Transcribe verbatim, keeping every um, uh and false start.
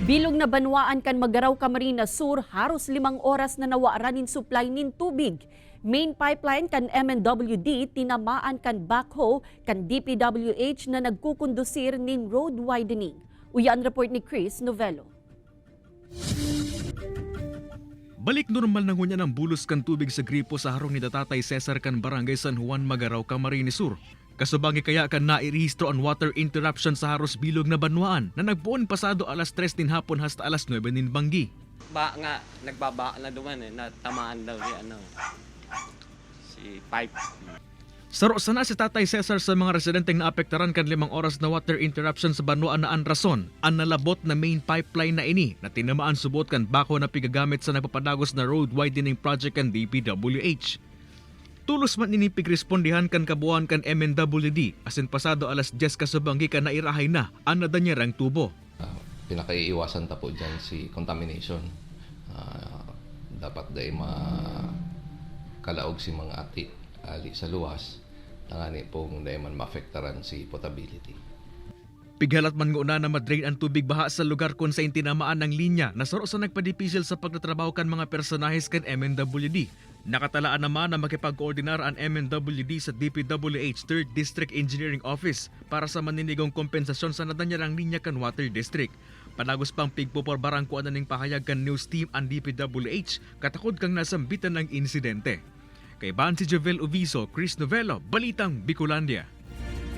Bilog na banwaan kan Magarao, Camarines Sur, haros limang oras na nawaran nin supply nin tubig. Main pipeline kan M N W D tinamaan kan backhoe kan D P W H na nagkukondusir nin road widening. Uya an report ni Chris Novello. Balik normal na ngunyan ang bulos kan tubig sa gripo sa harong ni Tatay Cesar kan Barangay San Juan, Magarao, Camarines Sur. Kasubang kaya kan nairehistro an water interruption sa haros bilog na banwaan na nagpoon pasado alas tres nin hapon hasta alas nuebe nin banggi. Ba nga, nagbaba na duman eh, natamaan daw ni ano, si pipe. Saro sana si Tatay Cesar sa mga residenteng naapektaran kan limang oras na water interruption sa banwaan na an rason, an nalabot na main pipeline na ini na tinamaan subot kan backhoe na pigagamit sa nagpapadagos na road widening project kan D P W H. Tolos man ini pigrespondihan kan kabuuan kan M N W D, asin pasado alas dyes kasubanggi kan nairahay na an nadanyarang tubo. Ah, pinakaiiwasan ta po dyan si contamination. Ah, dapat dai makalaog si mga ati ali sa luwas, tangani pong dai man maapektaran si potability. Pighalat man nguna na madrain an tubig baha sa lugar kun sain tinamaan ang linya na saro sa nagpadipisil sa pagtatrabaho kan mga personahes kan M N W D. Nakatalaan naman na makipagkoordinar an M N W D sa D P W H Third District Engineering Office para sa maninigong kompensasyon sa nadanyarang linya kan Water District. Padagos pang pigpuporbaran kuan na ning pahayag kan news team an D P W H katakod kang nasambitan ng insidente. Kaiban si Jovel Uviso, Chris Novello, Balitang Bicolandia.